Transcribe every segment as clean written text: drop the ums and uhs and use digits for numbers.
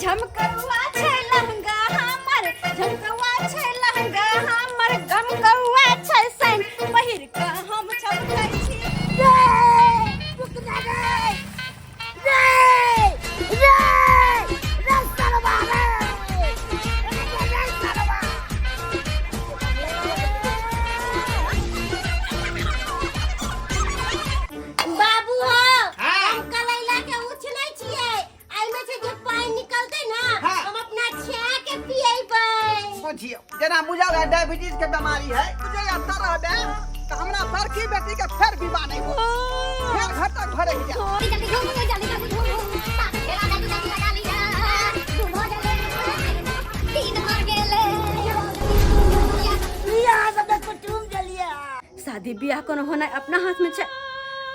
झमकौआ छै लहंगा हमर, झमकौआ छै लहंगा हमर, गमकौआ छै सैन, पहिर कऽ हम चमकै छी। रे रुक जा रे, रे रे रे सरवा, रे रे रे सरवा। बाबू हो। हाँ। हम कलैला के उछलै छियै, एहिमे से जे पानि निकलतै ना, हम अपना छेआ के पिएबै। बुझियौ जेना बुझल है डायबिटीज के बीमारी है, बुझे तर रहबे तऽ हमरा बड़की बेटी के फेर विवाह नहीं हो, फेर घर तक घरे ही जा। जल्दी घूम जल्दी जल्दी घूम, तेरा जल्दी जल्दी लगा लिया, घूम हो जल्दी, तीन हो गेले। यहाँ सब कुटुम जलिया। शादी बियाह कोनो होनाइ अपना हाथ में छै।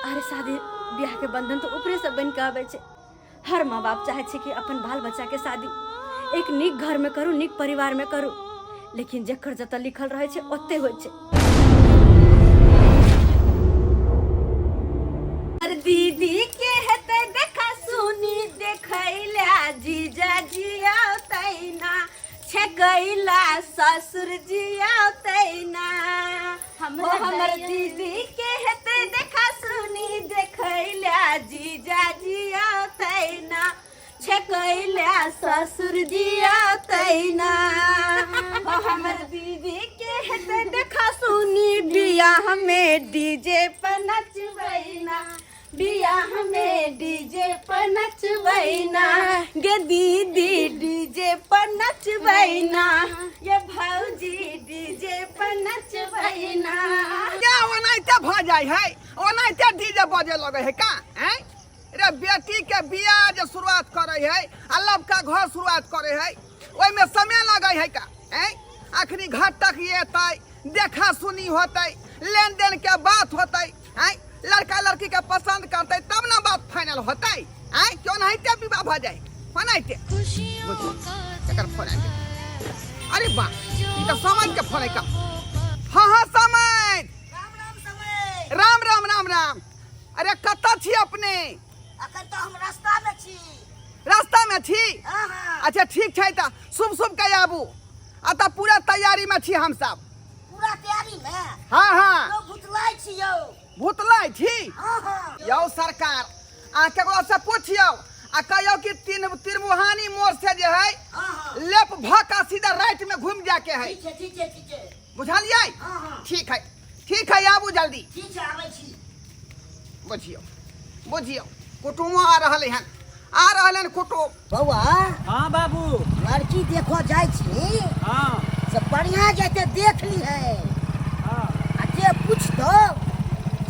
अरे शादी बियाह के बंधन तो ऊपरे से बन के आबै छै। हर माँ बाप चाहे छै कि अपन बाल बच्चा के शादी एक नीक घर में करू, नीक परिवार में करू, लेकिन जकर जतऽ लिखल रहै छै ओते होइ छै। अरे दीदी के हेतै देखा सुनी देखैला, जीजा जी औतै ना, छेकैला ससुर जी औतै ना। हो हमर दीदी के हेतै देखा सुनी देखैला, जीजा जी औतै ना, छेकैला ससुर जी औतै ना। हो हमर दीदी के हेतै देखा सुनी बियाह में डीजे पर नचबै ना, बियाह में डीजे पर नचबै ना गे दीदी, डीजे पर नचबै ना ये भौजी, डीजे पर नचबै ना। क्या ओनाहिते भऽ जाइ है? ओनाहिते डीजे बजे लगे है का? हैं रे, बेटी के बियाह जे शुरुआत करे है आ लबका घर शुरुआत करे है, ओहिमे समय लगे है का? हैं, अखनी घर तक एतै, देखा सुनी होतै, लेन देन के बात होतै, हैं, लड़का लड़की के पसंद करतै तब ना बात फाइनल होतै। हैं, क्यों नहीं विवाह भऽ जाइ ओनाहिते? बुझियौ एकर फोन आबि गेल। अरे वाह, ई तऽ समझ के फोन है का। हाँ हाँ समझ। राम राम समय। राम राम राम राम। अरे कतऽ छी अपने? अखन तऽ हम रास्ता में छी। रास्ता में छी? हाँ हाँ। अच्छा ठीक छै, तऽ शुभ शुभ के आबू। आ तऽ पूरा तैयारी में छी हम सब। पूरा तैयारी में? हाँ हाँ। यौ भुतलाइ छी यौ। भुतलाइ छी? हाँ हाँ। यौ सरकार, अहाँ केकरो से पूछियौ आ कहियौ कि तीन त्रिमुहानी मोड़ से जे है हाँ हाँ लेफ्ट भऽ कऽ सीधा राइट में घूम जाके है। ठीक छै ठीक छै ठीक छै। बुझलियै? हाँ हाँ। ठीक है ठीक है, आबू जल्दी। ठीक छै, आबै छी। बुझियौ बुझियौ, कुटुमो आ रहल हन, आ रहल हन कुटुम। बौआ। हाँ बाबू। लड़की देखो जाइ छी। हाँ। से बढ़िया जाते देख ली है। हाँ। आ जे पूछतो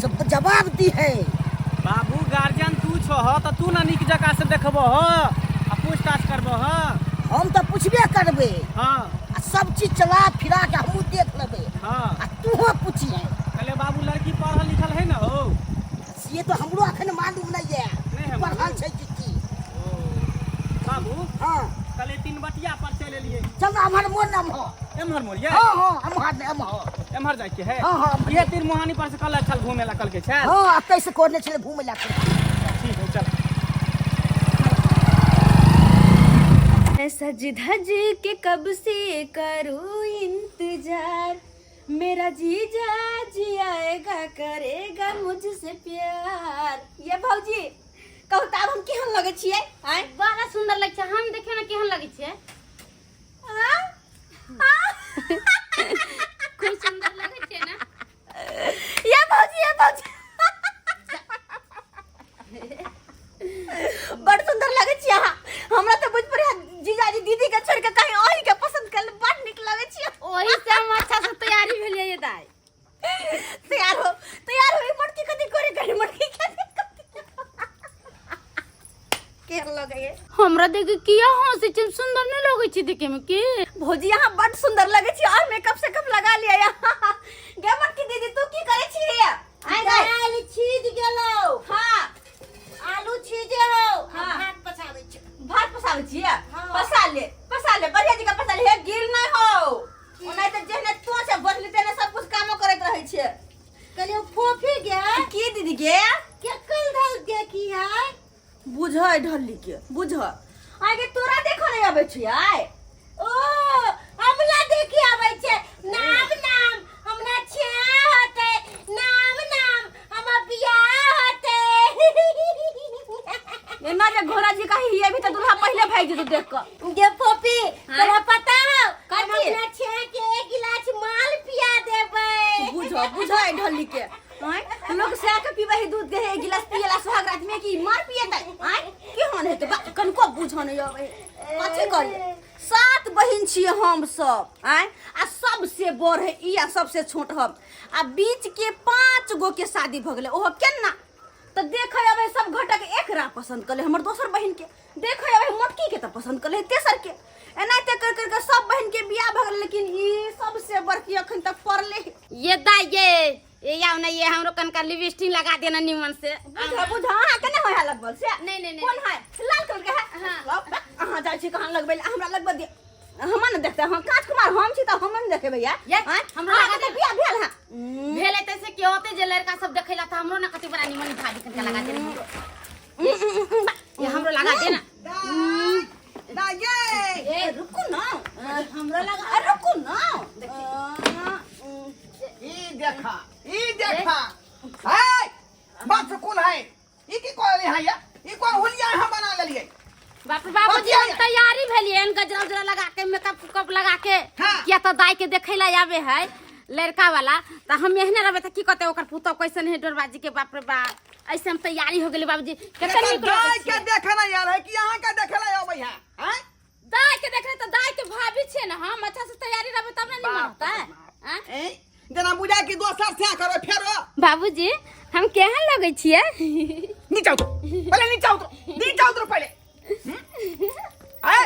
सब जवाब दी है। बाबू गार्जियन तू छह तऽ तू ना नीक जकाँ से देखबो ह आ पूछताछ करबो ह। हम तऽ पूछबे करबे। हाँ। आ सब चीज चला फिरा के हमहूँ देख लेबे। हाँ। आ तूहो पूछिहे। कहले बाबू लड़की पढ़ल लिखल है ना हो? से तो हमरो अखन मालूम नहीं है। नहीं है पढ़ल मालूम। छै कि की। ओ, बाबू। हाँ। कहले तीन बटिया पर चलि एलियै। चल ना, एम्हर मोड़ ना एम्हर। एम्हर मोड़ियै? हाँ, हाँ, एम्हर ने, एम्हर। एम्हर जाइ के है? हाँ, हाँ, एम्हर। ये तीन मुहानी पर से कल चल घूमे ला कल के छै? हाँ, अतै से कोने छलै घूमे ला। ठीक है चल। मैं सज धज के कब से करूँ इंतजार, मेरा जीजा जी आएगा करेगा मुझसे प्यार। ये भौजी कहू तऽ आब हम केहन लगै छियै? आँय? बड़ा सुंदर लगै छै। हम देखियौ ने केहन लगै छै। आँ? आँ? खूब सुंदर लगै छै ने? ये भौजी, ये भौजी बड़ सुंदर लगै छी अहाँ। हमरा तऽ बुझि पड़ै जीजाजी दीदी के छोड़ि के कहीं अहीं के पसंद कर बड़ नीक लगै छी। ओही से हम अच्छा से तैयारी भेलियै ये दाई। तैयार हो, तैयार हो, मटकी कथी करे करे मटकी कथी केहन लगैए? हमरा देख के किया हंसै छै? सुंदर नहीं लगै छै देखे में की? भौजी अहाँ बड़ सुंदर लगै छी और मेकअप सेकअप लगा लिया यहाँ। गे मटकी दीदी तू की करै छी? आइ गई। दालि छीज गेलौ। हाँ। आलू छीजे हौ। हाँ। भात पसाबै छी। भात पसाबै छियै? हाँ। पसा ले, पसा ले, बढ़िया जगह पसा ले, हे गिल नहीं हो। ओना तऽ जेहने तू छै बदली तेने सब कुछ कामो करैत रहै छियै। कहलियै फोफी गे। की दीदी गे? केकल धल देखी है? बुझै ढल्ली के, बुझ। आगे तोरा देखो ने। आबै छियै? ओ हमला देखे आबै छै। नाम नाम हमरा छेआ होतै, नाम नाम हमर बियाह होतै। एना जे घोड़ा जी कही हिये भी त दूल्हा पहिले भागि जेतौ देख कऽ। गे फोपी, तोरा पता हौ, हम कथी? अपना छेआ के एक गिलास माल पिया देबै। बुझो बुझो एहि ढल्ली के। आँय, लोग सए के पीबै है दूध के एक गिलास पियला सुहाग रात में कि मार पियतै? आँय, केहन हेतै बा, कनिको बुझऽ नहि अबै है। कथी करियै? सात बहिन छियै हम सब। आँय, आ सबसे बड़ है ई आ सबसे छोट हम, आ बीच के 5 गो के शादी भऽ गेलै। ओहो केना तऽ देखै अबै सब घटक एकरा पसन्द कऽ ले हमर दोसर बहिन के, देखै अबै मोटकी के तऽ पसन्द कऽ ले तेसर के, एनाहिते कर कर के सब बहिन के बियाह भऽ गेलै, लेकिन ई सबसे बड़की अखन तक पड़ले है। ये दाई ये ये आओ ना, ये हमरो कनका लिपस्टिक लगा देना निमन से। बुझा बुझा, अहाँ केना होय है लगबल से? नहीं, नहीं, नहीं। कोन है? लाल कलर के है? हाँ। लाओ, बा, अहाँ जाइ छी कहाँ लगबै लए, हमरा लगबऽ दिअ। हमरा ने देखते, हम काज कुमार हम छी तऽ हम ने देखेबै यार। ये, आँय? हमरो अहाँके लगा तऽ दे। बियाह भेल है। भेल है तैसे की होते जे लड़का सब देखेला त हमरो ना कते बड़ा निमन भाभी कनका लगा देना हमरो। ये हमरो लगा देना। दाई ये ए रुकू ना, हमरा लगा, अरे रुकू ना। ई देखा, ई देखा। हे बात कोन है? ई की कहले है या? ई कोन हुलिया हम बना लेलिए? बाप रे बाबूजी, हम तैयारी भेलिए गजरा उजरा लगा के, मेकअप उकअप लगा के। हाँ। किया तो दाई के देखे ला आवे है लड़का वाला, तो हम एहने रहबे त की कहते ओकर पुतौ कैसन है डोरबाजी के। बाप रे बाप, ऐसे हम तैयारी हो गेली बाबूजी। कते नीक लगै दाई के छै। देखे ना यार है कि यहाँ के देखे ला आबै है? हैं? दाई के देखे त दाई के भाभी छे ना, हम अच्छा से तैयारी रहबे तब ना निमन बाप रे होतै। बाप। आँ? हैं? जेना बुझाय कि दोसर से करबै फेरो। बाबूजी, हम केहन लगै छियै? नीचा उतरो पहिले, नीचा उतरो, नीचा उतरो पहिले। ए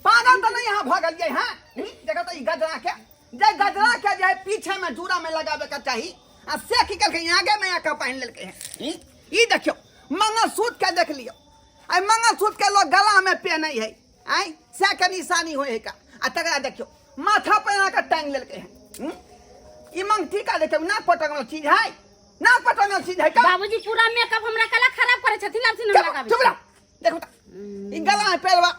पागल तऽ नहीं यहाँ भऽ गेलियै? हैं, देखो तऽ ई गजरा के जे गजरा के जे है पीछे में जूड़ा में लगाबे के चाही, आ से की केलकै आगे में आके पहिन लेलकै है। ई देखियौ मंगलसूत्र के देख लियौ, आ मंगलसूत्र के लोग गला में पहनै है, आँय से के निशानी होइ है का, आ तकरा देखियौ माथा पर आके टांगि लेलकै है। ई मंगटीका देखियौ, ना पटंगल चीज है, ना पटंगल चीज है का। बाबूजी पूरा मेकअप हमरा कला खराब करे छथिन, आब हम चुप लगाबै चुप छी। रह। देखो तऽ ई गला में पेरवा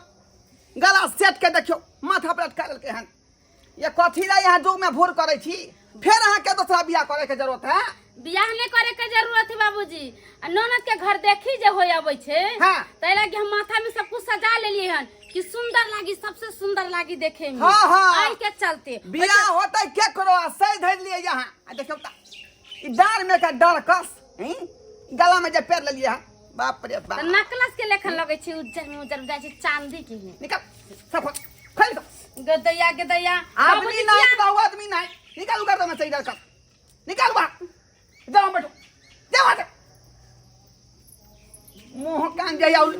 गला सेट के देखियौ माथा पर लटका लेलकै हन। ये कथी ला यहाँ जुग में भूर करै छी? फेर अहाँके दोसरा बियाह करे के जरूरत है? बियाह नहीं करे के जरूरत है बाबूजी, आ ननद के घर देखी जे होय अबै छै। हाँ। तै लागी हम माथा में सब कुछ सजा लेलिए हन कि सुंदर लागी, सबसे सुंदर लागी देखे में। हाँ, हाँ। एहि के चलते बियाह होतै केकरो आ सही धरि लिए यहाँ, आ देखियौ तऽ ई डार में के डर कस हैं? गला में जे पेर लेलिए हन, बाप रे बाप। तऽ नकलस के लेखन लगै छै, उज्जर में उज्जर जाइ छै चांदी के ही। निकल सब खोल दो। गदैया गदैया आदमी बाबूजी नहीं किया? तो आदमी नहीं, निकाल उधर तो मैं सही डर कस निकाल वहां, जाओ बैठो, जाओ वहां से। मुंह कान जाय आउ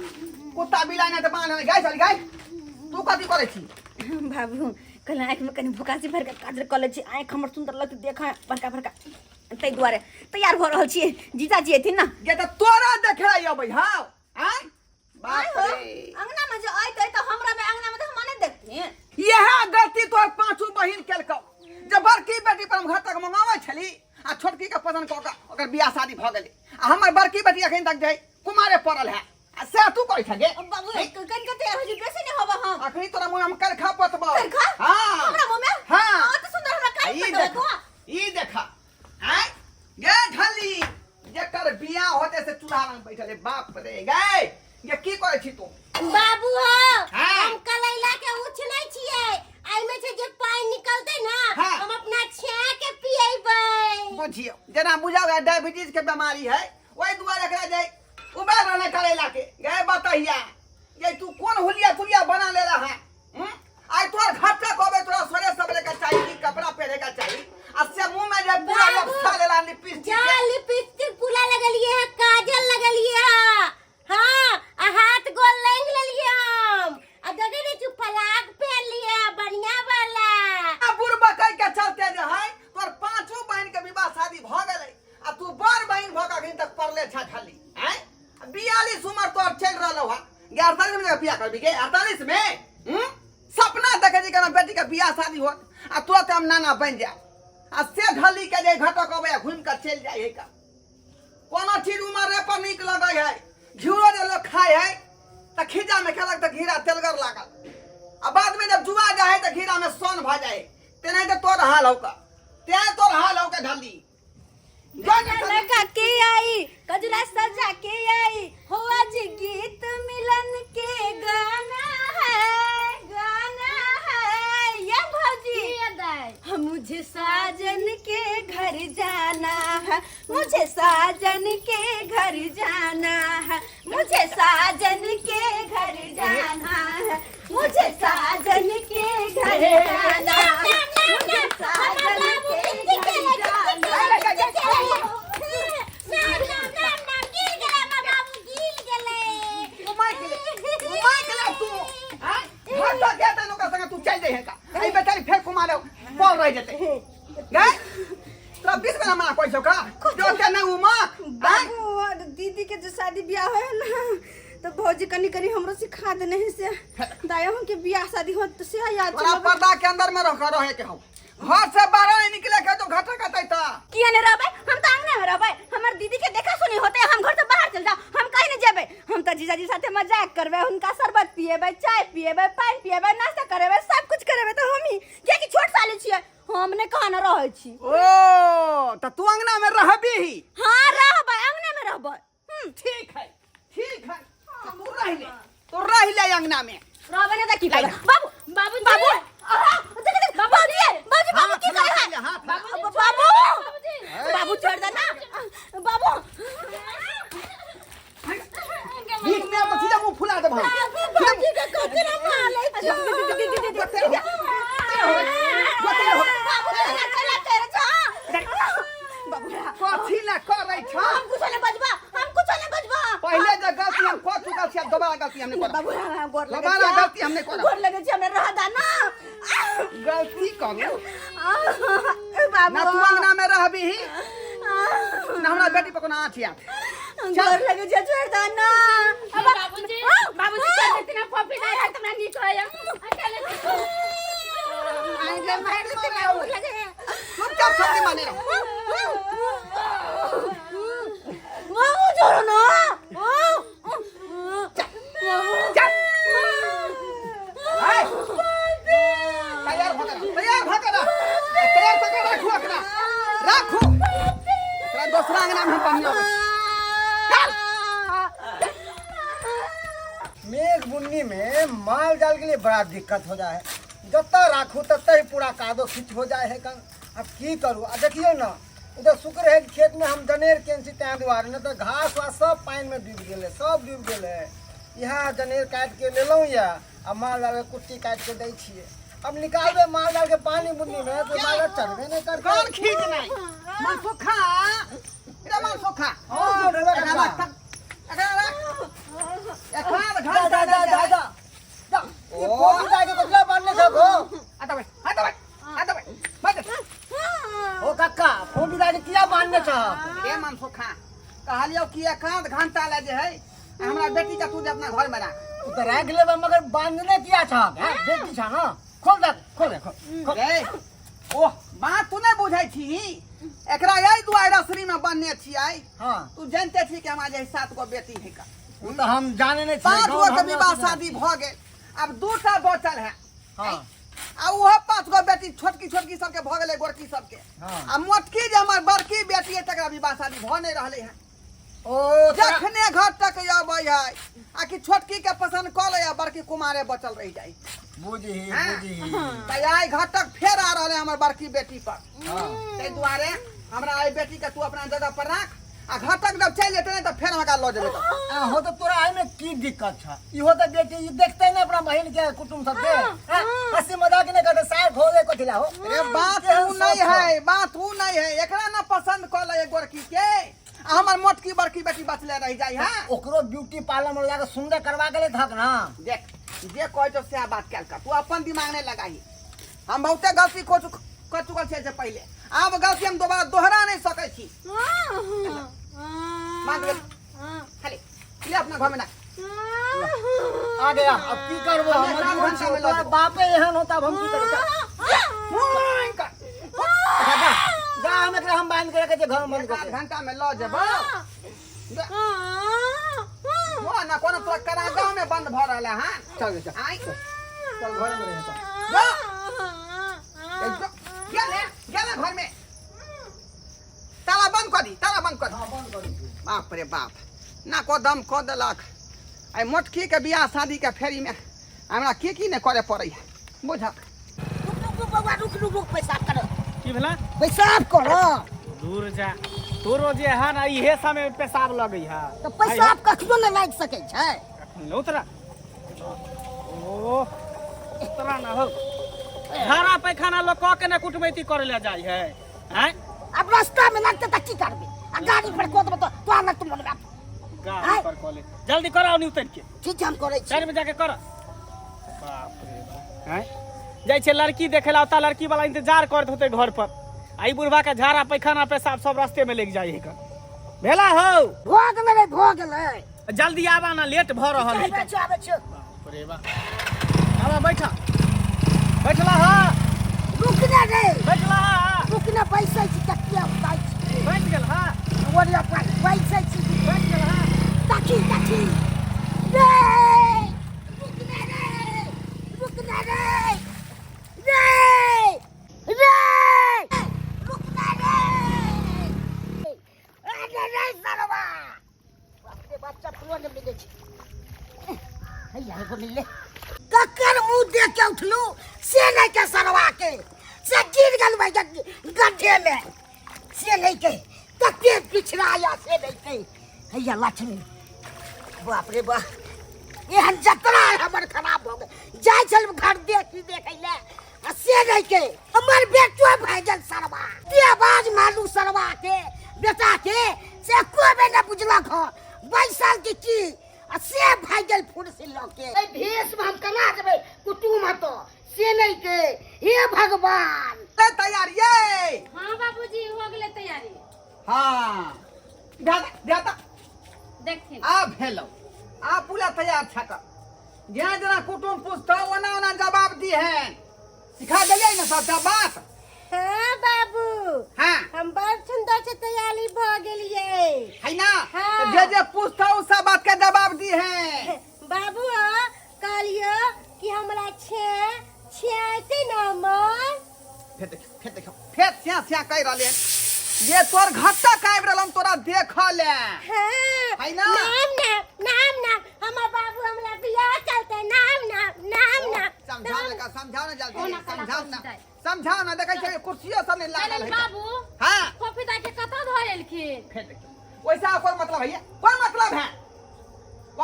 कुत्ता बिलाई ना त बांध गाय चल गाय। तू कथी करै छी? बाबू, कहले आँखिमे कनि भोकासी भरि कऽ काजर कऽ लै छी, आँखि हमर सुन्दर लगतै देखऽ बड़का बड़का, ताहि दुआरे तैयार भऽ रहल छियै। जीजाजी एथिन ना। गे त तोरा देखे ला अबै हौ? आँय बाप आँय हो, रे, अंगना में जे अयतै तऽ हमरा में अंगना में तऽ हमरा नहि देखथिन। यह गलती तोहर पांचू बहिन केलकौ, जे बड़की बेटी पर हम घर तक मंगाबै छली आ छोटकी के पसंद कऽ कऽ ओकर बियाह शादी भऽ गेलै, आ हमर बड़की बेटी अखन तक जे कुमारे पड़ल है, आ से तू करै छगे? बाबू, कनि कऽ तैयार होइ छी, बेसी नहि होबऽ हम। अखनी तोरा मुँह में हम करखा पतबौ। करखा? हाँ। हमरा मुँह में? हाँ। अति सुन्दर हमरा काटि ई पतबै देखा, तू। ई देखा, आँय गे ढली, जेकर बियाह होते से चूल्हा लग बैठल है। बाप रे, गे ये की करै छी तू? बाबू हो, हाँ। हम कलैला के उछलै छियै, एहिमे से जे पानि निकलतै ना, हाँ। हम अपना छेआ के पिएबै। बुझियौ जेना बुझाओ डायबिटीज के बीमारी है, ओहि दुआरे एकरा जे उबाल रहने करैला के। गे बतहिया, ये तू कोन हुलिया तुलिया बना ले रहा है? आई तोर घर तक अबे तोरा सरे सबरे का चाहिए कि कपड़ा पहने का चाहिए, आ से मुंह में जे पूरा बाबू, लपसा लेला लिपस्टिक जा के। लिपस्टिक पूरा लगलिए है, काजल लगलिए है, हाँ, आ हाथ गोल लेंग लेलिए हम, आ देखे नहीं छु फलाक पहन लिए है, बढ़िया वाला। आ बुढ़बा कह के चलते जे है तोर पांचों बहन के विवाह शादी भ गेलै, आ तू बड़ बहन भ के अखन तक पड़ले छ खाली। हैं, 42 उम्र तोर चल रहलो है, गे 48 में बियाह करबी? गे 48 में? सपना देखे छी केना बेटी के बियाह शादी होत आ तुरंत हम नाना बनि जायब, आ से ढली के जे घटक अबै घुमि कऽ चलि जाइ है। का कोनो चीज उमरे पर नीक लगै है? घिउरो जे लोक खाइ है तऽ खीजा में खेलक तऽ घिरा तेलगर लागल, में सोन भ जाए तेनाहिते तोर हाल हौ का तें तोर हाल हौ का ढल्ली जो ना चल। लगा के आई कजरा सजा के आई हो आज गीत मिलन के गाना है, गाना है ये भौजी। हम मुझे साजन के घर जाना है, मुझे साजन के घर जाना है, मुझे साजन के घर जाना है, मुझे साजन के घर जाना है, मुझे साजन के घर जाना है। घुमाइ के ले, घुमाइ के ले तू आय घर तो के तनु का संग तू चल जाए का आई बेचारी फेर कुमार पल रह जेते गए तोरा बीस बेरा मना कहै छौ का जो ते नहीं उमा बाबू और दीदी के जो शादी ब्याह है ना तो भौजी कनी कनी हमरो सिखा देने है से दायो के ब्याह शादी हो तो से याद तोरा चलो। पर्दा के अंदर में रह रहे के हौ घर से बाहर नहीं निकले के तो घाटा कतै त किया नहीं रहबै, हम तो अंगने में रहबै। हमर दीदी के देखा सुनी होते हम घर से बाहर चल जाओ, हम कहीं नहीं जेबै। हम तो जीजाजी साथे मजाक करबै, हुनका शरबत पिएबै, चाय पिएबै, पानि पिएबै, नाश्ता करेबै, सब कुछ करेबै। तो हम ही कियाकि छोट साली छियै, हम ने कहाँ न रहै छी। ओ त तू अंगना में रहबी ही? हाँ रहबै, अंगने में रहबै। ठीक है ठीक है, तू रह ले, तू रह ले अंगना में। रहबै ने त की करबै बाबू? बाबू बाबू आहा, देख देख बाबूजी बाबूजी बाबू की करे है? हाथ बाबू बाबू बाबू छोड़ दे ना बाबू। भीख में तो सीधा मुंह फुला दे भाई। बाबूजी के कथी ना माले छो। बाबू चला चला जा बाबू। कथी ना करै छ? हम कुछ नहीं बजबा, हम कुछ नहीं बजबा। पहले जे गलती हम कर चुकल छी, अब दोबारा गलती हमने करब। बाबू हम गोर लगे दोबारा छी। गलती हमने करब। गोर लगे छी, हमरा रह दा ना। गलती करू बाबू ना तू अंगना में रहबी ही ना हमरा बेटी पर कोनो आँख आत। गोर लगे छी, छोड़ दा ना। बाबूजी बाबूजी चल देते ना पपी नहीं है हमरा नीक है अकेले। आइले मार देते बाबू लगे। चुपचाप सबके माने रहो। बाबू छोड़ो ना। चल आय, तैयार भ के रह, तैयार भ के रह, तैयार भ के राखू एकरा, राखू एकरा। दोसरा अंगना में हम बन्हिया अबै छी। चल। मेघ बुन्नी में माल जाल के लिए बड़ा दिक्कत हो जाए है। जतऽ राखू ततऽ ही पूरा कादो खींच हो जाए है कन। अब की करू? आ देखियौ ना उधर शुक्र है कि खेत में हम जनेर केने छी ताहि दुआरे, नहि तऽ घास वास सब पानि में डूबि गेलै, सब डूबि गेलै। इएह जनेर काटि के लेलहुँ यऽ आ माल जाल के कुट्टी काटि के दै छियै। अब निकालबै माल जाल के पानि बुन्नी में तऽ माल जाल चढ़बे नहि करतै। कौन खींच नहीं मन सुखा रे मन सुखा। हाँ, ढोला एकरा काका। राख, एकरा राख। एखन जा घंटा जा जा जा जा जा। ई पोती जाके ककरा बांधने छौ गो? आता भाई, आता भाई, आता भाई, बैठ। ओ काका, फोन जाके किया बांधने छौ? रे मन सुखा, कहलियौ कि एकाध घंटा ले जे है हमरा बेटी के तू जे अपना घर में राख। उ तऽ राखि लेबै मगर बांधने किया छौ? हैं, बेटी छौ ना, खोल दे, खोल दे, खोल। रे ओह बात तू नहीं बुझै छी, एकरा एहि दुआरे रसरी में बन्ने छियै। हाँ। तू जानते छी कि हमरा जे 7 गो बेटी है का। उ तऽ हम जाने नहि छियै। 5 गो के गाँव विवाह हमरा शादी भऽ गेल, आब 2टा बचल है। हाँ। आ उहो 5 गो बेटी छोटकी छोटकी सबके भऽ गेलै, गोरकी सबके। हाँ। आ मोटकी जे हमर बड़की बेटी है तकरा विवाह शादी भऽ नहि रहलै है। ओ तोरा- जखने घर तक अबै है आ कि छोटकी के पसंद कऽ लै आ बड़की कुमारे बचल रहि जाइ। बुझही। हाँ। बुझही। तऽ आइ घर तक फेर आ रहलै हमर बड़की बेटी पर। हाँ। ताहि दुआरे हमरा एहि बेटी के तू अपना जगह पर राख आ घर तक जब चलि जेतै ने तऽ फेर हम एकरा लऽ जेबै तब। आ हो तऽ तोरा एहिमे की दिक्कत छ? इहो तऽ बेटी ई देखते ने अपना बहिन के कुटुम्ब सबके, हाँ? हंसी मजाक नहि करते, सार खो दे कथी ला हो? रे बात केहन उ नहीं सोच छौ? है, बात उ नहीं है, एकरा ना पसंद कऽ लै गोरकी के आ हमर मोटकी बड़की बेटी बचले रहि जाइ है। ओकरो ब्यूटी पार्लर में जाके सुंदर करवा के ले थक ना। देख जे कहै छौ सएह बात कयल कर, तू अपन दिमाग नहि लगाही। हम बहुते गलती कर चुकल छियै से पहिले, आब गलती हम दोबारा दोहरा नहि सकै छी। मान गेल, खाली ले अपना घर में ना। आ गया, अब की करबो हम? हमे मजबूर घंटा छी, में लऽ तोरा जेबो। बापे एहन होता, अब हम की करब? जा जा, हम एकरा हम बांध के रखे छियै घर में बंद एक कऽ के। घंटा में लऽ जेबो वो ना कोनो तोरा करागाह में बंद भऽ रहल है। चल चल आइ चल, घर में रहे चल। जा। ना घर में ताला बंद कर दी ताला बंद कर दी हाँ बंद करू छी। बाप रे बाप ना को दम कऽ देलक आइ मोटकी के बियाह शादी के फेरी में हमरा की की नहि करे पड़ै है बुझक रुक रुक रुक बौआ रुक रुक रुक पेशाब करो की भेला पेशाब करो दूर जा तोरो जे है ना इहे समय में पेशाब लगै है तऽ पेशाब कखनो नहि लागि सकै छै कखन उतरा ओ उतरा ना हो झाड़ा पैखाना लोग कऽ के ना कुटमैती करे ले जाइ है आँय आब रास्ता में लगतै तऽ की करबै आ गाड़ी पर कऽ देबै तऽ तोरा लग तुम बोलबै गाड़ी पर कऽ ले जल्दी कराओ नहीं उतर के ठीक छै हम करै छी साइड में जाके कर बाप रे बाप आँय जाइ छै लड़की देखे ला ओता लड़की वाला इंतजार करत होते घर पर आ ई बुढ़वा के झाड़ा पैखाना पेशाब सब रास्ते में लेके जाइ है भेला हो भऽ गेलै रे भऽ गेलै जल्दी आबा ना लेट भऽ रहल है आबै छियौ आबै छियौ बाप रे बाप आबा बैठा बैठला हा रुक ना रे बैठला हा रुक ना बैसै छी तकिया उतारै छी बैठ गेल हा ओरिया पर बैसै छी बैठ गेल हा तकी तकी रे रुक ना रे रुक ना रे रे रे रुक ना रे अरे रे सरवा बाप रे बाप चप्पलो नहि मिलै छै हैया एगो मिलले ककर मुंह देख के उठलू से नहीं के सरवा के से गिर गेल भाई गड्ढे में से नहीं के कते पिछड़ा या से नहीं के हैया लक्ष्मी बाप रे बाप एहन जतरा हमर खराब हो गेल जाइ छल घर देखी देखै ले आ से नहीं के हमर बेटो भए गेल सरवा ते आवाज मारू सरवा के बेटा के से कोबे ने बुझलक हँ बैसल के की आ से भए गेल फुर्सी लऽ के एहि भेष में हम केना जेबै कुटुम हतो से नहीं के हे भगवान ले तैयार ये हाँ बाबूजी हो गेलै तैयारी हाँ दादा दादा देखथिन आ भेलो आ पूरा तैयार छक जेना जेना कुटुम पूछतो ओना ओना जवाब दी है सिखा देलियै ने सबटा बात हाँ बाबू हाँ हम बड़ सुंदर से तैयारी भऽ गेलियै है ना हाँ। तो जे जे पूछतो उ सब बात के जवाब दी है बाबू कहलियो कि हमरा छे छियासी नंबर फेर देखियो फेर देखियो फेर स्या स्या कहि रहले हन जे तोर घटक आबि रहल हन तोरा देखल है हाँ है ना? नाम नाम नाम नाम हमर बाबू हमरा बियाह चलते नाम नाम नाम नाम समझाओ ना का समझाओ ना जल्दी कोना कोना समझाओ ना कुर्सी समझाओ ना देखै छै कुर्सियो सब नहीं लागल चलल है बाबू हाँ फोफी दाई के कतऽ धऽ एलखिन फेर देखियो वैसा कोई मतलब है कोई मतलब है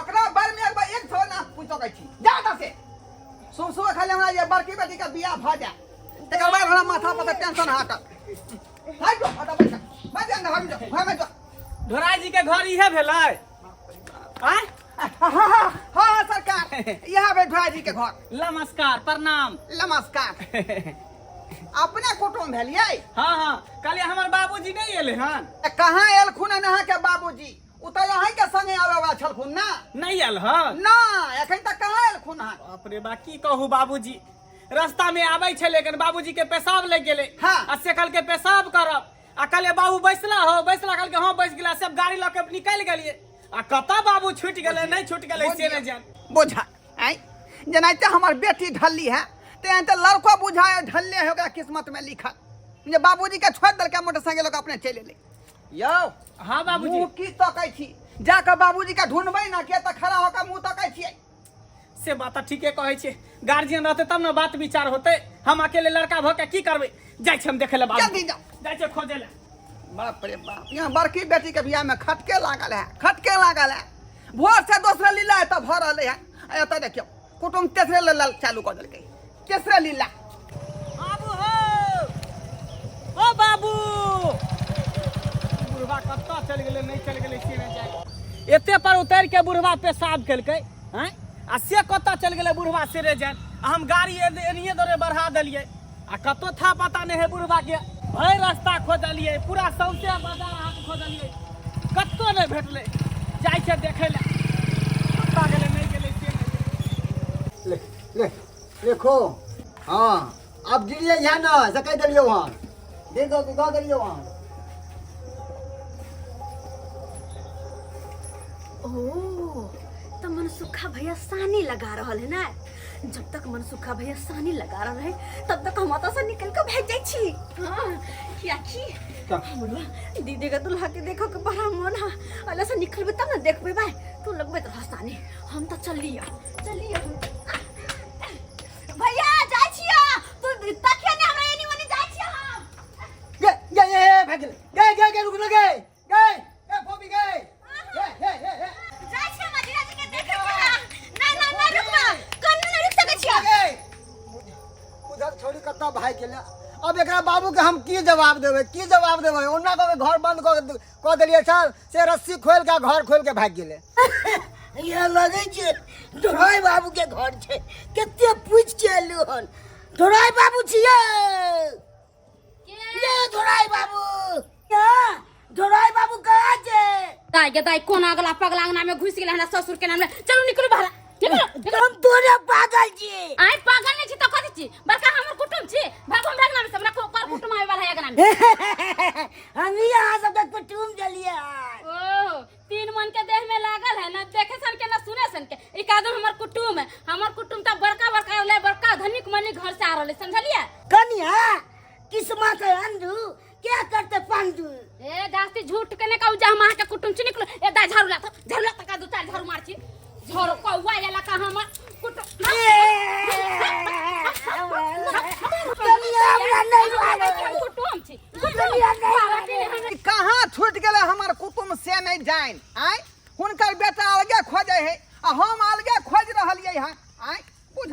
ओकरा बारे में एक बार एक सवाल ना पूछ सकै छी जा एतऽ से सुबह सुबह खाली हमरा जे बड़की बेटी के बियाह भऽ जाए तकर बाद हमरा माथा पर से टेंशन हटत हट जो हट बैठ बैठ जा घर में जो घर में जो ढोराई जी के घर इहे भेलै आँय हाँ हाँ हाँ हाँ सरकार यहाँ भेल ढोरा जी के घर नमस्कार प्रणाम नमस्कार अपने कुटुम्ब भेलियै हाँ हाँ कहलियै हमर बाबूजी नहि एलै हन तऽ कहाँ एलखुन हन अहाँके बाबूजी ओ तऽ अहींके संगे आबै वाला छलखुन ना नहि आयल हन ना एखन तक कहाँ एलखुन हन बाप रे बा की कहू बाबूजी रास्ता में आबै छै लेकिन बाबूजी के पेशाब लागि गेलै हाँ। आ से कहलकै पेशाब करब आ कहलियै बाबू बैसला हो बैसला कहलकै हाँ बैस गेला सब गाड़ी लऽ के निकलि गेलियै आ कतऽ बाबू छुटि गेलै नहि छुटि गेलै से नहि जान बोझा आँय जेनाहिते हमर बेटी ढल्ली है तेनाहिते लड़को बुझाय ढल्ले है ओकरा किस्मत में लिखल जे बाबूजी के छोड़ि देलकै मोटरसाइकिल लऽ कऽ अपने चलि एलै यौ हाँ बाबूजी मुँह की तकै छी जाकऽ बाबूजी के ढूंढबै ना के तऽ खड़ा होकर मुँह तकै छियै से बात तऽ ठीके कहै छै गार्जियन रहतै तब ने बात विचार होतै हम अकेले लड़का भऽ के की करबै जाइ छी हम देखै लए बाबू जल्दी जाओ जाइ छियै खोजै लए बाप रे बाप यहाँ बड़की बेटी के बियाह में खटके लागल है खटके लागल है भोर से दोसरे लीला एतऽ भऽ रहलै है आ एतऽ देखियौ कुटुम तेसरे लीला चालू कऽ देलकै तेसरे लीला बाबू हो ओ बाबू बुढ़वा कतऽ चलि गेलै नहि चलि गेलै से नहि जाय एते पर उतरि के बुढ़वा पेशाब केलकै हैं आ से कतऽ चलि गेलै बुढ़वा से रे जाय आ हम गाड़ी एनिये दौरे बढ़ा देलियै आ कतौ था पता नहि है बुढ़वा के भरि रास्ता खोजलियै पूरा सौंसे बाजार अहाँके खोजलियै कतौ नहि भेटलै जाइ छै देखै लए कतऽ गेलै नहि गेलै से नहि ले ले देखो हाँ अब गिरिए यहाँ ना से कह दिलियो वहाँ देखो दऽ देलियो वहाँ ओ तो मनसुखा भैया सानी लगा रहल है ना जब तक मनसुखा भैया सानी लगा रहा रहे तब तक हम ओतऽ से निकल के भाग जाइ छी। हाँ, कियाकि हमरो दीदी के दुल्हा के देखो के बड़ा मन है। अल्लाह से निकलबे तब ना देखबे भाई। तू लगबे तो सानी, हम तो चलिया चलिया। भैया जाइ छिया, तू तकिया ने हमरा एनी ओनी जाइ छिया हम। गे गे गे भाग गेलै। गे गे गे रुक न गे गे ए फोबी गे हे हे हे हे जाइ छिया हमरा जीजाजी के देखे के है। ना ना ना रुकबा, कन्नू ना रुक सकै छिया। गे उधर छोड़ी कतऽ भागि गेलै। अब एकरा बाबू के हम की जवाब देबै, की जवाब देबै? ओना कऽ के घर बंद कऽ देलियै सर, से रस्सी खोलि के घर खोलि के भागि गेलै। यहाँ लगै छै ढोराइ बाबू के घर छै। कते पूछि के एलु हन। ढोराइ बाबू छियै ये? ढोराइ बाबू, ढोराइ बाबू कहाँ छै? दाई गे दाई, कोना अगला पगला अंगना में घुसि गेलै हमरा ससुर के नाम ले। चलू निकलू बाहर, निकलू निकलू। हम तोरे पागल छी। आइ पागल नहीं छी तऽ कथी छी? बड़का हमर कुटुम छी। भागो हमरा अंगना में से, हमरा कर कुटुम आवे वाला है अंगना में। हम ही अहाँ सबके कुटुम देलियै हन। ओ तीन मन के देह में लागल है, ना देखे सन के ना सुने सन के। एक आदम हमर कुटुम है। हमर कुटुम तऽ बड़का बड़का रहलै, बड़का धनिक मनिक घर से आ रहलै, समझलियै? कनिया किस्मत है अंधू, क्या करते पांडू। ए जास्ती झूठ के ने कहू जे हम अहाँके कुटुम छी। निकलू। ए दा झाड़ू ला, झाड़ू ला तका दू चार झाड़ू मार छी। झाड़ू कौआ एला का हमर कुटुम। कनिया हमरा नहीं मारे। हम कुटुम छी। कनिया नहीं मारे। कहाँ छूट गेलै हमर कुटुम से नहि जानि। आँय, हुनकर बेटा अलगे खोजै है आ हम अलगे खोजि रहलियै हँ। आँय बुझ,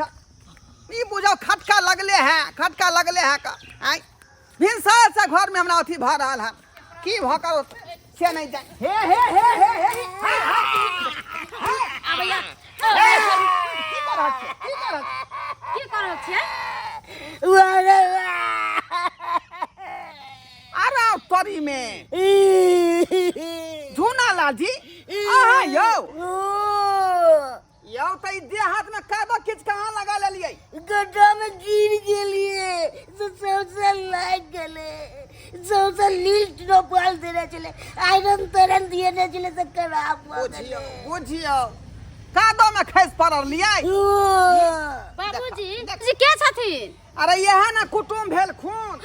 ई बुझो खटका लगले है, खटका लगले है का। आँय भिनसर से घर में हमरा अथी भऽ रहल है, की भऽ कर से नहि जानि। हे हे हे हे हे आबैया की कर रहल छियै, की कर रहल छियै? की कर रहल छियै? वाह वाह। अरे तोरी में झूना लालजी अहाँ यौ यौ तऽ ई देह हाथ में कादो किछ कहाँ लगा लेलियै? गड्ढा में गिर गेलिए तो सबसे लाग गेले, सबसे लीस्ट रोपाल देने चले, आयरन तरन दिए ने चले तो खराब हो बुझियौ गेले। बुझियौ कादो में खसि पड़लियै। बाबूजी जी के छथिन? अरे यह ना कुटुम भेल खून,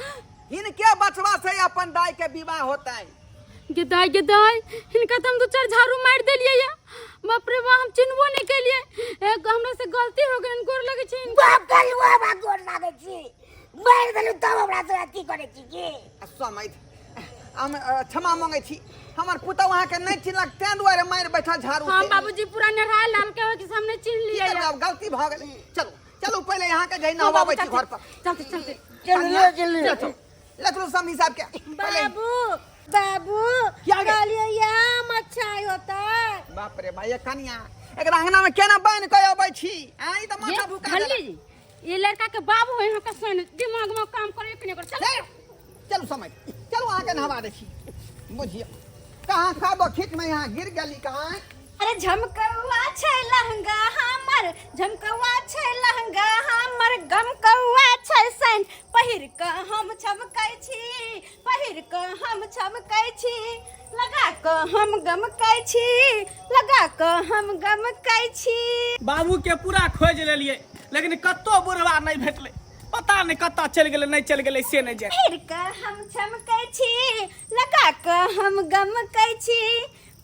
हिनके बचवा से अपन दाई के विवाह होतै। गे दाई गे दाई, हिनका तऽ हम दू चार झाड़ू मारि देलियै या। बाप रे बा, हम चिन्हबो नहि केलियै। एक हमरा से गलती हो गेल, गोर लगै छै हिनका। बाप कलुआ बा गोर लागै छी, मारि देलु तब हमरा से अथी करै छी की? आ समैध हम क्षमा मांगै छी, हमर पुतहु अहाँके नहि चिन्हलक तें दुआरे मारि बैठल झाड़ू हम से। बाबूजी पूरा नहरा लाल के हो कि हम नहि चिन्ह की लियै। करबै, आब गलती भऽ गेलै। चलू चलू, पहिले अहाँके जहि नहबाबै छी घर पर। चलते चलते। चलू ले चलू। ले चलू, ले चलू समधी साहब के पहिले। बाबू बाबू क्या गे? कहलिए यहाँ मच्छाई होता है। बाप रे भाई, ये कनिया एकरा अंगना में केना बान्हि के अबै छी? आ ई तऽ माथा भुका भल्ली देलक। जी, ये लड़का के बाबू है यहाँ का सुन दिमाग में काम करे कि नहीं करे। चल ले, चलू समय चलू, अहाँके नहबा दै छी। बुझियौ कहाँ खाबो खेत में यहाँ गिर गेली कहाँ। अरे झमकौआ छै लहंगा हमर, झमकौआ छै लहंगा हमर, गमकौआ छै सैन, पहिर कऽ हम चमकै छी, पहिर कऽ हम चमकै छी, लगा कऽ हम गमकै छी, लगा कऽ हम गमकै छी। बाबू के पूरा खोजि लेलियै लेकिन कतौ बुढ़वा नहि भेटलै, पता नहि कतऽ चलि गेलै नहि चलि गेलै से नहि जानि। पहिर कऽ हम चमकै छी, लगा कऽ हम गमकै छी,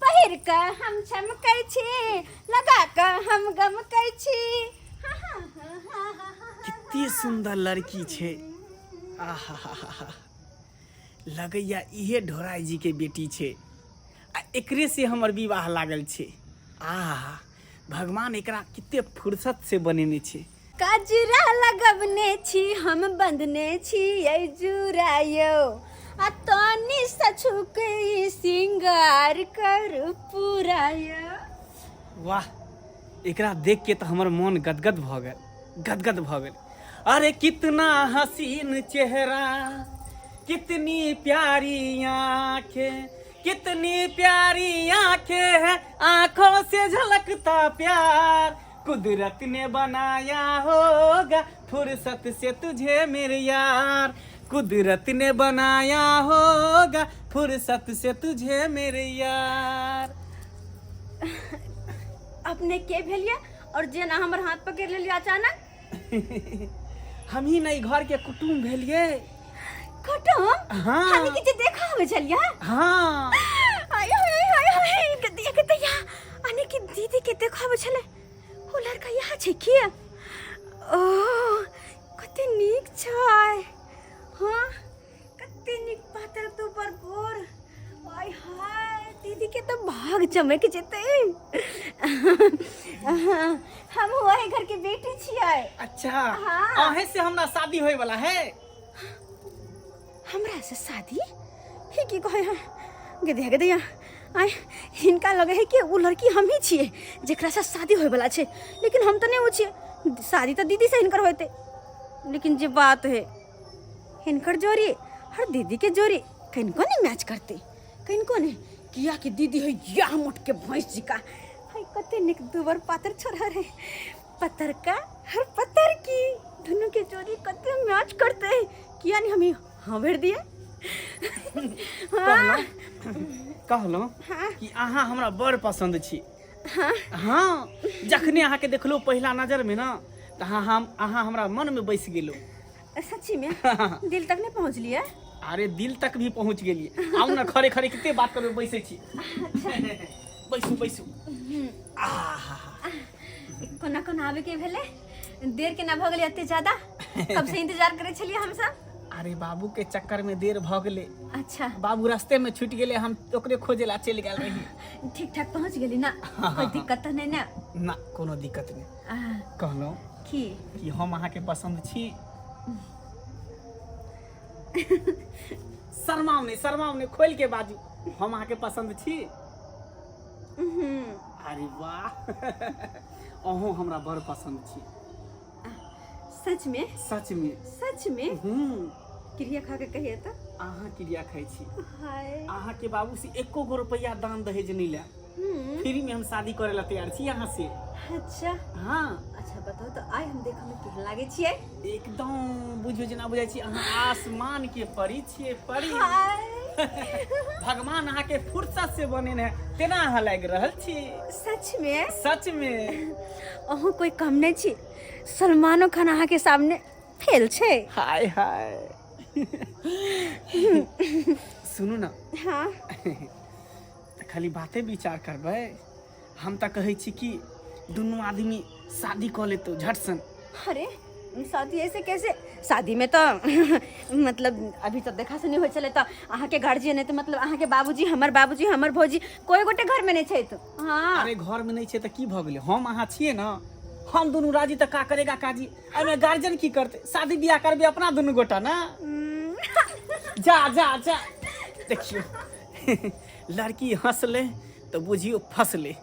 पहिर कऽ हम चमकै छी, लगा कऽ हम गमकै छी। कते सुंदर लड़की छै, आहा लगैया इहे ढोराई जी के बेटी छै आ एकरे से हमर विवाह लागल छै। आहा भगवान एकरा कते फुर्सत से बनेने छै। कजरा लगबने छी हम बंधने छी ये जुरा यौ, आ तनी सछुक ई सिंगार करू पूरा यौ। वाह, एकरा देख के तऽ हमर मन गदगद भऽ गेल, गदगद भऽ गेल। अरे कितना हसीन चेहरा, कितनी प्यारी आंखें, कितनी प्यारी आंखें हैं, आंखों से झलकता प्यार, कुदरत ने बनाया होगा फुर्सत से तुझे मेरे यार, कुदरत ने बनाया होगा फुर्सत से तुझे मेरे यार। अपने के भेलिए और जेना हमर हाथ पकड़ लेलिए अचानक? हमही ने ई घर के कुटुम्ब भेलियै। कुटुम? हाँ। हमी के जे देखा हमें छलिया? हाँ। आय हाय हाय हाय, गदिया के तैया अने की दीदी के देखा हमें छले, ओ लड़का यहाँ छै की? ओ कते नीक छै। हाँ कते नीक पातर दुबर गोर। आय हाय, दीदी के तो भाग चमक जेतै। हम वही घर के बेटी छियै। अच्छा। हाँ। अहें से हमरा शादी होय वाला है। हमरा से शादी? ही की कहै है गदिया गदिया, आय हिनका लगे है कि उ लड़की हम ही छियै जेकरा से शादी होय वाला छै, लेकिन हम तो नहीं उ छियै। शादी तो दीदी से हिनकर होते, लेकिन जे बात है हिनकर जोड़ी हर दीदी के जोड़ी कनको नहीं मैच करते, कनको नहीं। किया कि दीदी है या मोट के भैंस जी का हाय, कते निक दुबर पातर छोरा रे, पत्थर का हर पत्थर की दोनों के जोड़ी कते मैच करते हैं। किया नहीं हमें हाँ भर दिए। हाँ। कहलहुँ हाँ। कि अहाँ हमरा बड़ पसंद छी। हाँ। हाँ, जखने अहाँके देखलहुँ पहिला नजर में ना, तऽ अहाँ हमरा मन में बसि गेलहुँ। सच्ची में? दिल तक नहीं पहुँच लिए? अरे दिल तक भी पहुँच गेलियै। आउ ना, खड़े खड़े कते बात करबै, बैसै छी। बैसू बैसू। आहा। कोना कोना आबे के भेलै? देर केना भऽ गेलै एते ज्यादा? कब से इंतजार करै छलियै हमसब। अरे बाबू के चक्कर में देर भऽ गेलै। अच्छा। बाबू रास्ते में छूटि गेलै, हम ओकरे खोजे ला चलि गेल रही। ठीक ठाक पहुँच गेली ना? कोई दिक्कत तऽ नहि ना? ना, कोनो दिक्कत नहि। कहलहुँ की? कि हम अहाँके पसंद छी। शर्माउ नहि, शर्माउ नहि, खोलि के बाजू, हम अहाँके पसंद छी। अरे वाह, अहूँ हमरा बड़ पसंद छी। सच में? सच में। सच में? क्रिया खा के कहिए तो। अहाँ क्रिया खाइ छी। हाय। अहाँ के बाबू से एको गो रुपया दान दहेज नहीं ले, फ्री में हम शादी करे ला तैयार छी अहाँ से। अच्छा। हाँ। अच्छा बताओ तो, आइ हम देखऽ में केहन लागै छियै? एकदम बुझियौ जेना बुझाइ छी अहाँ आसमान के परी छियै, परी। हाय। भगवान अहाँ के फुर्सत से बनेने है तेना अहाँ लागि रहल छी। सच में? सच में। अहूँ कोई कम नहीं छी, सलमानो खान अहाँ के सामने फेल छै। हाय हाय। सुनू ना। हाँ। तऽ खाली बाते विचार करबै, हम तऽ कहै छी कि दुनू आदमी शादी कऽ लेतौ झटसन। अरे शादी ऐसे कैसे? शादी में तो मतलब अभी तो देखा सुनी होइ छलै तऽ अहाँके गार्जियन है तऽ मतलब अहाँके बाबूजी, हमर बाबूजी, हमर भौजी कोई गोटे घर में नहीं छै तऽ। हाँ। अरे घर में नहीं छै तऽ की भऽ गेलै, हम अहाँ छियै ना, हम दुनू राजी तऽ का करेगा काजी, एहिमे गार्जियन की करतै? शादी बियाह करबै अपना दुनू गोटा ना। जा जा जा, देखियौ लड़की हंसले तऽ बुझियौ फसले।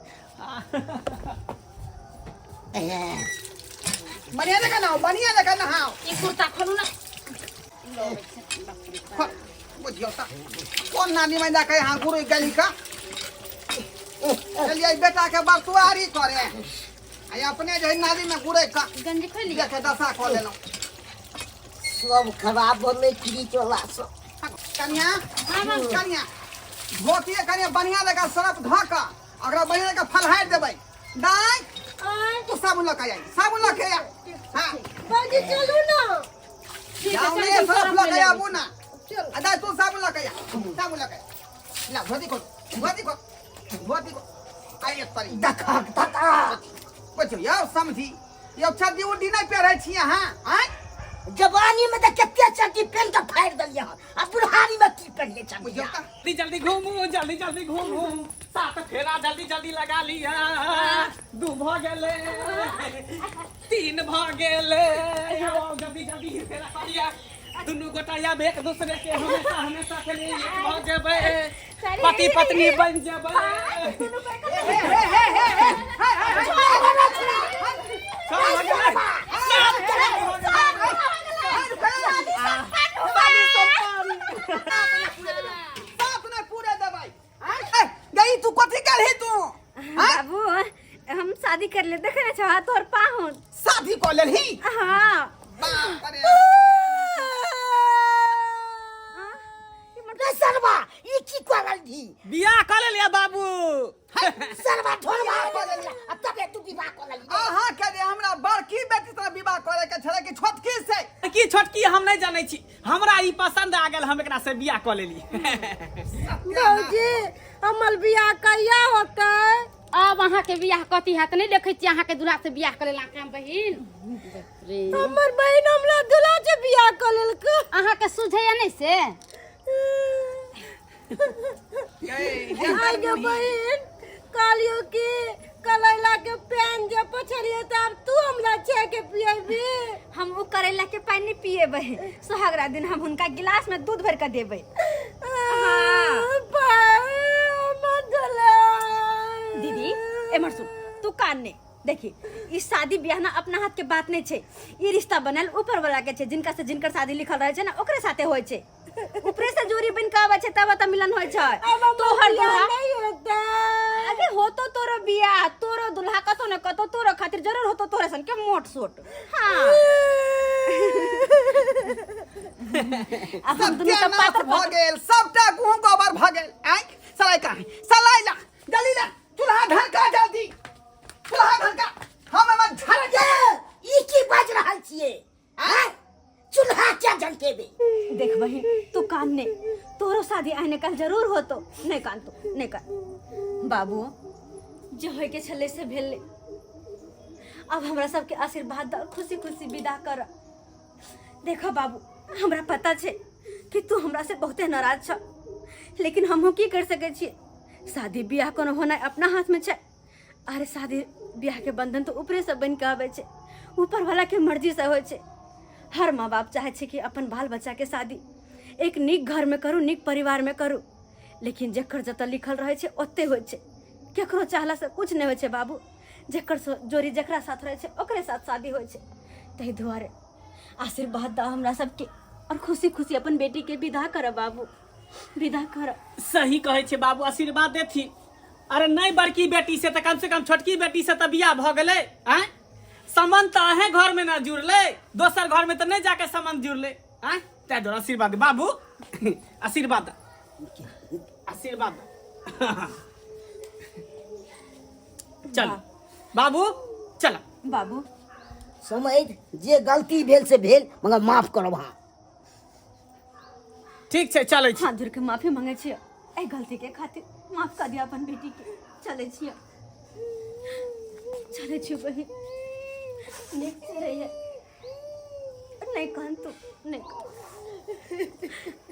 बढ़िया जगह नहाओ, बढ़िया जगह नहाओ। ई कुर्ता खोलू ना। बुझियौ तऽ कोन नानी मैना के यहाँ गुरु गली का चलिए बेटा के बरतुआरी करे आ अपने जे नदी में गुरै का गंजी खोल लिया। देखे दशा कऽ लेलहुँ। सब खराब बनले चिड़ी चोला सब। कनिया, कनिया धोती कनिया बढ़िया जगह सरफ धऽ कऽ ओकरा बढ़िया जगह फलहारि देबै। दाइ तू साबुन लऽ के आइ, साबुन लऽ के आ। हाँ। बाबूजी चलू ना। जाउ ने, सरफ लऽ के आबू ना। आ दाइ तू साबुन लऽ के आ, साबुन लऽ के आ। ला धोती खोल, धोती खोल, धोती खोल। आइ एक तरी देखक तता। बुझियौ यौ समझी यौ, चड्डी उड्डी नहि पहिरै छी अहाँ? आँय जवानी में तऽ कते चड्डी पेन के फाड़ि देलियै हन, आ बुढ़ारी में की पेन्हले चड्डी? बुझियौ तऽ। जल्दी जल्दी घूमू, जल्दी जल्दी घूमू, सात फेरा जल्दी जल्दी लगा लिया। 2 भऽ गेलै, 3 भऽ गेलै, जल्दी जल्दी फेरा कऽ लिया। दुनू गोटा आब एक दूसरे के हमेशा हमेशा के लिए एक भऽ जेबै, पति पत्नी बनि जेबै। सब भऽ गेलै। सात नहि पूरे देबै। गई तू कथी करही तू? बाबू हम शादी कर ले, देखे ना छा तोहर पाहुन। शादी कऽ लेलही? हाँ। बाप रे। रे सरवा, ई की कऽ रहल छी? बियाह कऽ लेलियै बाबू। सरवा ढोलवा कऽ लेलियै आ तबे तू विवाह कऽ लेलही। अहाँ के जे हमरा बड़की बेटी से विवाह करे छोटकी हम नहि जानै छी, हमरा ई पसंद आ गेल, हम एकरा से बियाह कऽ लेली। भौजी हमर बियाह कहिया होतै? अब अहाँके बियाह कथी हैत? नहि देखै छियै अहाँके दूल्हा से बियाह कऽ लेला हम बहिन। रे हमर बहिन हमरा दूल्हा से बियाह कऽ लेलकै। अहाँके सुझैया नहि से? आइ गे बहिन, कहलियौ कि करैला के पानि जे पछड़िए तऽ आब तू हमरा छे के पिएबी? हम ओ करैला के पानि पिएबै, सोहागरा दिन हम हुनका गिलास में दूध भर के देबै। दीदी एमहर सुन, तू कान नहीं देखी, ई शादी ब्याह ना अपना हाथ के बात नहीं छै, ई रिश्ता बनल ऊपर वाला के छै, जिनका से जिनकर शादी लिखल रहे छै ना ओकरे साथे होय छै, ऊपरे से जोड़ी बन के आवे छै तब त मिलन होय छै। तोहर दूल्हा नहीं होता। अरे होतो तोरो बियाह, तोरो दूल्हा कतो न कतो तोरो खातिर जरूर होतो, तोरे सन के मोट सोट। हाँ अब हम दुनू त सत्यानाश पातर भऽ गेल, सबटा गहूँ गोबर भऽ गेल। आँय सलाइ कहाँ है? सलाइ ला जल्दी ला, चूल्हा ढनका जल्दी, चूल्हा ढनका, हम एमे झड़ ये ई की बाज रहल छियै? आँय चूल्हा क्या झलकेबे? देख बहिन तू कान ने, तोरो शादी आने कल जरूर होतो, नहीं कान तो नहीं कान। बाबू जे होय के छले से भेले, अब हमरा सबके आशीर्वाद द, खुशी खुशी विदा कर। देखो बाबू हमरा पता छे कि तू हमरा से बहुते नाराज छ, लेकिन हमहूँ की कर सकै छियै? शादी ब्याह कोनो होनाइ अपना हाथ में छै? अरे शादी ब्याह के बंधन तो ऊपरे से बन के आबै छै, ऊपर वाला के मर्जी से होइ छै। हर माँ बाप चाहे छै कि अपन बाल बच्चा के शादी एक नीक घर में करू, नीक परिवार में करू, लेकिन जकर जतऽ लिखल रहै छै ओते होइ छै, केकरो चाहला से कुछ नहि होइ छै बाबू। जकर जोड़ी जकरा साथ रहै छै ओकरे साथ शादी होइ छै। ताहि दुआरे आशीर्वाद दऽ हमरा सबके और खुशी खुशी अपन बेटी के विदा कर बाबू, विदा कर। सही कहै छै बाबू, आशीर्वाद देथिन। अरे नहीं बड़की बेटी से तो कम से कम छोटकी बेटी से तो बियाह भ गेलै। आँय संबंध तो अहें घर में ना जुड़ले, दोसर घर में तो नहीं जाके संबंध जुड़ले। आँय तै दुआरे आशीर्वाद दे बाबू, आशीर्वाद दे, आशीर्वाद दे। चल बाबू चल बाबू। समझ जे गलती भेल से भेल, मगर माफ करब। हाँ ठीक छै, चलै छी। हाथ जोड़ के माफी मांगे छियै एहि गलती के खातिर, माफ कर दिया अपन बेटी के। चलै छियै, चलै छियै बहिन, नीक से रहिए, नहीं कहन तू नहीं कह।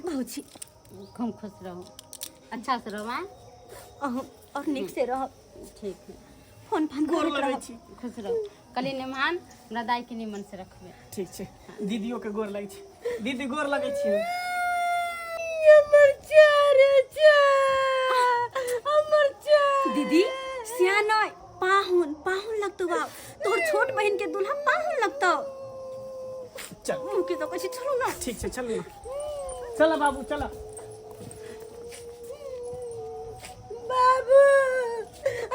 भौजी खूब खुश रहू, अच्छा से रहू। आँय अहूँ और नीक से रह। ठीक है, फोन फान गोर करैत लगै रहब। छी। खुश रहू। कहली निमान हमरा दाई के निमन से रखबे। ठीक छै, दीदियो के गोर लगै छै। दीदी गोर लगै छी। हमर चारे चा हमर चा। दीदी सियान अइ, पाहुन पाहुन लगतो बाप, तोहर छोट बहिन के दूल्हा पाहुन लगतो। चल मुँह के तो कहै छी चलू ना। ठीक छै चलू ना, चल बाबू चल। बाबू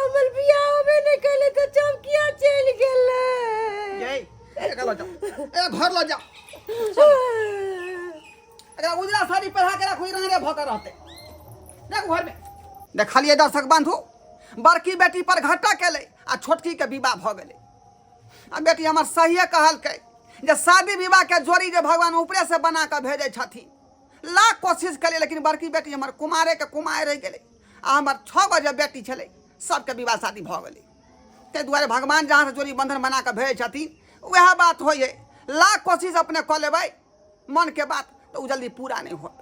हमर बियाह होबे नहीं कैले तो चौकिया चलि गेलै। ये एकरा लऽ जाओ, ए घर लऽ जाओ, एकरा उजला साड़ी पहिरा के राखू, रहने भऽ के रहतै। देखू घर में देखलियै दर्शक बंधु, बड़की बेटी पर घाटा केलै आ छोटकी के विवाह भऽ गेलै। आ बेटी हमर सहिए कहलकै जे शादी विवाह के जोड़ी जे भगवान ऊपरे से बना कऽ भेजै छथिन। लाख कोशिश केलियै लेकिन बड़की बेटी हमर कुमारे के कुमारे रहि गेलै आ हमर 6 गो जे बेटी छलै सबके विवाह शादी भऽ गेलै। ताहि दुआरे भगवान जहाँ से जोड़ी बंधन बना कऽ भेजै छथिन वएह बात होइ है। लाख कोशिश अपने कऽ लेबै मन के बात तऽ ओ जल्दी पूरा नहि होत।